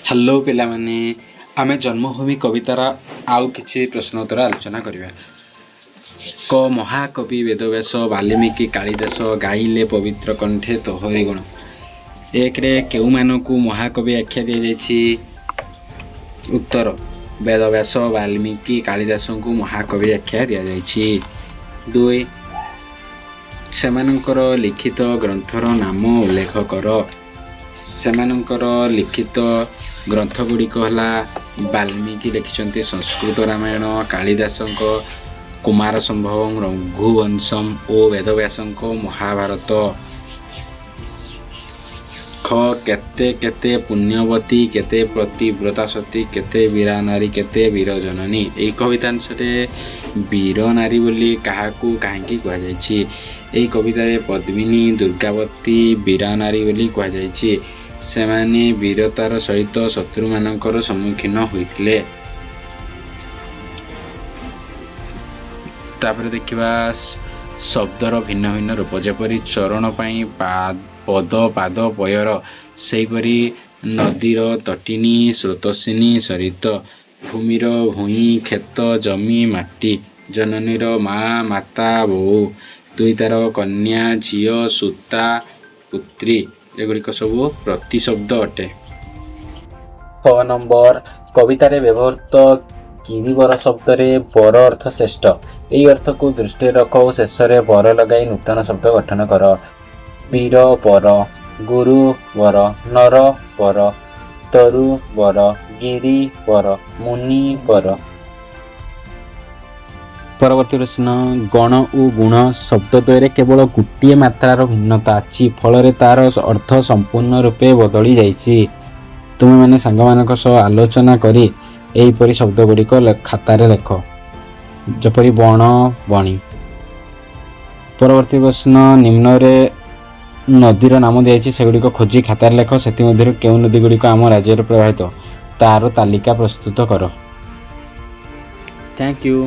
Hello ପିଲାମାନେ, ଆମେ ଜନ୍ମଭୂମି କବିତାର ଆଉ କିଛି ପ୍ରଶ୍ନ ଉତ୍ତର ଆଲୋଚନା କରିବା। କ, ମହାକବି ବେଦବ୍ୟାସ, ବାଲ୍ମୀକି, କାଳିଦାସ ଗାଇଲେ ପବିତ୍ର କଣ୍ଠେ ତୋହରି ଗୁଣ। ଏକରେ କେଉଁମାନଙ୍କୁ ମହାକବି ଆଖ୍ୟା ଦିଆଯାଇଛି? ଉତ୍ତର, ବେଦବ୍ୟାସ, ବାଲ୍ମୀକି, କାଳିଦାସଙ୍କୁ ମହାକବି ଆଖ୍ୟା ଦିଆଯାଇଛି। ଦୁଇ, ସେମାନଙ୍କର ଲିଖିତ ଗ୍ରନ୍ଥର ନାମ ଉଲ୍ଲେଖ କର। ସେମାନଙ୍କର ଲିଖିତ ଗ୍ରନ୍ଥ ଗୁଡ଼ିକ ହେଲା, ବାଲ୍ମୀକି ଲେଖିଛନ୍ତି ସଂସ୍କୃତ ରାମାୟଣ, କାଳିଦାସଙ୍କ କୁମାର ସମ୍ଭବಂ, ରଘୁବଂଶମ ଓ ବେଦବ୍ୟାସଙ୍କ ମହାଭାରତ। ଖ, କେତେ କେତେ ପୁଣ୍ୟବତୀ, କେତେ ପତିବ୍ରତା ସତୀ, କେତେ ବୀରା ନାରୀ, କେତେ ବୀର ଜନନୀ। ଏହି କବିତାଂଶରେ ବୀର ନାରୀ ବୋଲି କାହାକୁ କାହିଁକି କୁହାଯାଇଛି? ଏହି କବିତାରେ ପଦ୍ମିନୀ, ଦୁର୍ଗାବତୀ ବୀରା ନାରୀ ବୋଲି କୁହାଯାଇଛି। ସେମାନେ ବୀରତାର ସହିତ ଶତ୍ରୁମାନଙ୍କର ସମ୍ମୁଖୀନ ହୋଇଥିଲେ। ତାପରେ ଦେଖିବା ଶବ୍ଦର ଭିନ୍ନ ଭିନ୍ନ ରୂପ। ଯେପରି ଚରଣ ପାଇଁ ପଦ, ପାଦ, ପୟର, ସେହିପରି ନଦୀର ତଟିନୀ, ସ୍ରୋତସ୍ୱିନୀ, ସରିତ, ଭୂମିର ଭୂଇଁ, କ୍ଷେତ, ଜମି, ମାଟି, ଜନନୀର ମା, ମାତା, ବୋଉ, ଦୁହିତାର କନ୍ୟା, ଝିଅ, ସୁତା, ପୁତ୍ରୀ, ଏଗୁଡ଼ିକ ସବୁ ପ୍ରତିଶବ୍ଦ ଅଟେ। ଛଅ ନମ୍ବର, କବିତାରେ ବ୍ୟବହୃତ ଗିରିବର ଶବ୍ଦରେ ବର ଅର୍ଥ ଶ୍ରେଷ୍ଠ। ଏହି ଅର୍ଥକୁ ଦୃଷ୍ଟିରେ ରଖ ଓ ଶେଷରେ ବର ଲଗାଇ ନୂତନ ଶବ୍ଦ ଗଠନ କର। ବୀର ବର, ଗୁରୁ ବର, ନର ବର, ତରୁ ବର, ଗିରି ବର, ମୁନି ବର। ପରବର୍ତ୍ତୀ ପ୍ରଶ୍ନ, ଗଣ ଓ ଗୁଣ ଶବ୍ଦଦ୍ୱୟରେ କେବଳ ଗୋଟିଏ ମାତ୍ରାର ଭିନ୍ନତା ଅଛି, ଫଳରେ ତାର ଅର୍ଥ ସମ୍ପୂର୍ଣ୍ଣ ରୂପେ ବଦଳି ଯାଇଛି। ତୁମେମାନେ ସାଙ୍ଗମାନଙ୍କ ସହ ଆଲୋଚନା କରି ଏହିପରି ଶବ୍ଦଗୁଡ଼ିକ ଖାତାରେ ଲେଖ, ଯେପରି ବଣ, ବଣି। ପରବର୍ତ୍ତୀ ପ୍ରଶ୍ନ, ନିମ୍ନରେ ନଦୀର ନାମ ଦିଆଯାଇଛି, ସେଗୁଡ଼ିକ ଖୋଜି ଖାତାରେ ଲେଖ। ସେଥିମଧ୍ୟରୁ କେଉଁ ନଦୀଗୁଡ଼ିକ ଆମ ରାଜ୍ୟରେ ପ୍ରବାହିତ, ତାର ତାଲିକା ପ୍ରସ୍ତୁତ କର। Thank you.